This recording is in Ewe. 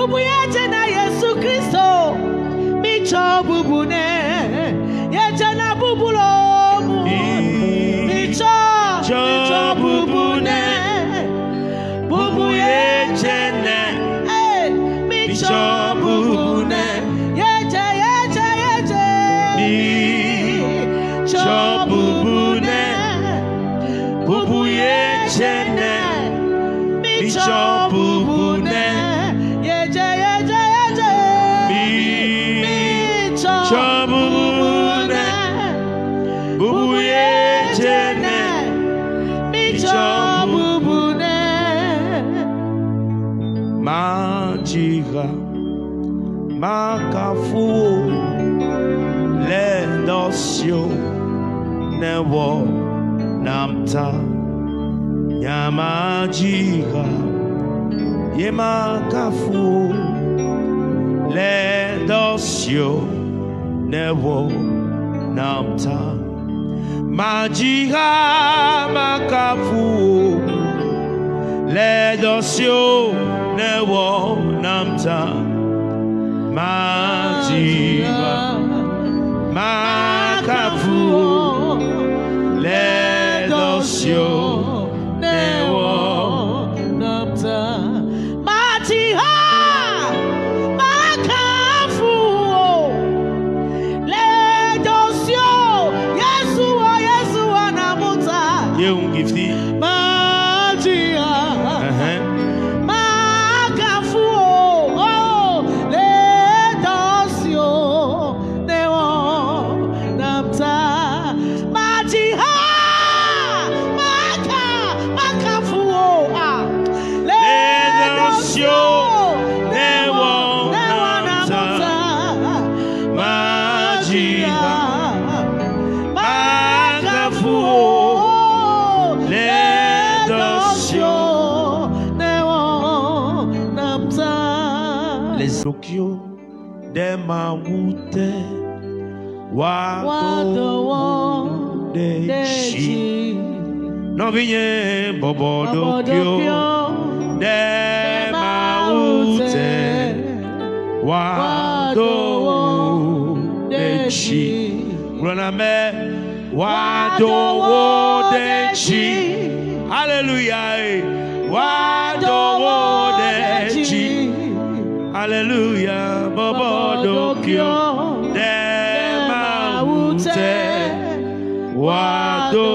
Bubu ye dze na Yesu Kristo. Mitsɔ bubu nɛ. Ye dze na bubu loo. Mitsɔ, mitsɔ bubu nɛ. Bubu ye dze nɛ. Ee, mitsɔ bubu nɛ. Ye dze, ye dze, ye dze. Mitsɔ bubu nɛ. Bubu ye dze nɛ. Mitsɔ bubu nɛ. Ye dze, ye dze, ye dze. Mitsɔ bubu nɛ. Bubu ye dze nɛ. Mitsɔ bubu nɛ. Madziha makafu wò le dɔ siwo nèwɔ nam ta. Nye madziha ye makafu wò le dɔ siwo nèwɔ nam ta. Madziha makafu wò le dɔ siwo nèwɔ nam ta. Madziha makafu wò le dɔ siwo nèwɔ. Madziha makafu wò le dɔ siwo Yesu wɔ Yesu wɔ nam ta. Yehu gifti. Madziha Uh-huh. makafu wò le dɔ siwo nèwɔ nam ta. Madziha maka makafu wò ah le dɔ siwo nèwɔ nam ta. Madziha makafu wò le dɔ siwo nèwɔ nam ta. Les Tokyo ɖe Mawu te woado Woado ɖe ɖe dzi. dzi. Nɔvinye bɔbɔ ɖokuiwò ɖe Mawu te woado ɖe dzi. Gblɔ na me woado wò ɖe dzi. Hallelujah. Woado wò ɖe dzi. Hallelujah. Bɔbɔ ɖokuiwò ɖe Mawu te woado